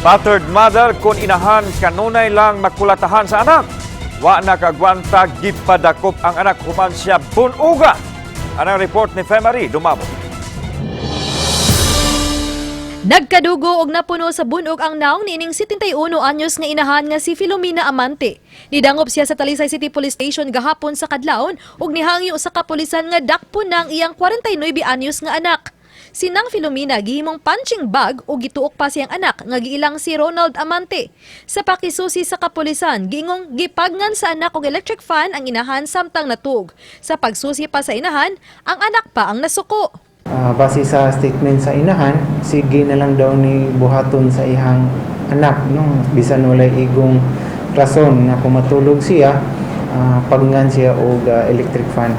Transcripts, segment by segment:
Battered mother kon inahan kanunay lang makulatahan sa anak. Wa na kagwanta, gipadakop ang anak human siya bunuga. Anang report ni Femary Dumabo. Nagkadugo og napuno sa bunog ang naong niining 71 anyos nga inahan nga si Filomena Amante. Nidangop siya sa Talisay City Police Station gahapon sa kadlawon ug nihangyo sa kapulisan nga dakpon ng iyang 49 anyos nga anak. Sinang Filomena gihimong punching bag ug gituok pa siyang anak nga giilang si Ronald Amante. Sa pakisusi sa kapulisan, giingong gipagngan sa anak og electric fan ang inahan samtang natug. Sa pagsusi pa sa inahan, ang anak pa ang nasuko. Base sa statement sa inahan, sige na lang daw ni buhaton sa ihang anak, no? Bisan walay igong rason nga kung matulog siya, pagngan siya og electric fan.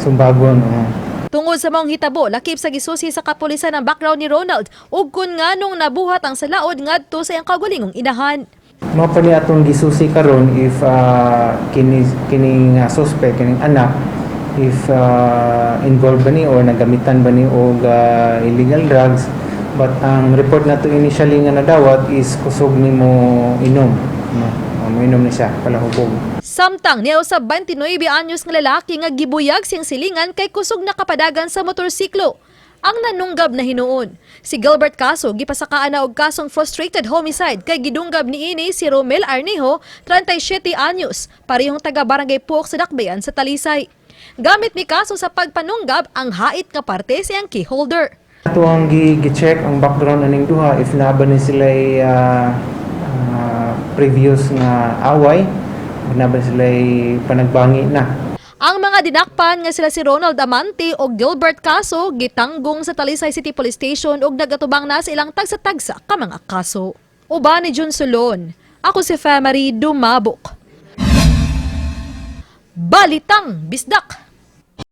Sumbagon. Oh. Tungod sa maong hitabo, lakip sa gisusi sa kapulisan ang background ni Ronald ug kun nganong nabuhat ang salaod ngadto sa iyang kaugalingong inahan. Mao pa ni atong gisusi karon if kini kini nga suspect, kining anak, if involved ba ni or nagamitan ba ni og illegal drugs, but ang report nato initially nga nadawat is kusog ni mo inom, no? Mo inom ni siya palahubog. Samtang niya sa 29 anyos nga lalaki nga gibuyag siyang silingan kay kusog nakapadagan sa motorsiklo. Ang nanunggab na hinuon. Si Gilbert Caso gipasakaan na og kasong frustrated homicide kay gidunggab niini si Romel Arnejo, 37 anyos, parehong taga Barangay Puok sa Dakbayan sa Talisay. Gamit ni Caso sa pagpanunggab ang hait nga parte sa iyang key holder. Ato ang gi-check ang background aning duha if naa ba ni sila previous nga away, naa ba sila panagbangi na. Ang mga dinakpan nga sila si Ronald Amante o Gilbert Caso gitanggong sa Talisay City Police Station ug nagatubang na sa ilang tagsa-tagsa ka mga kaso. Uban ni Jun Solon. Ako si Femary Dumabok. Balitang Bisdak.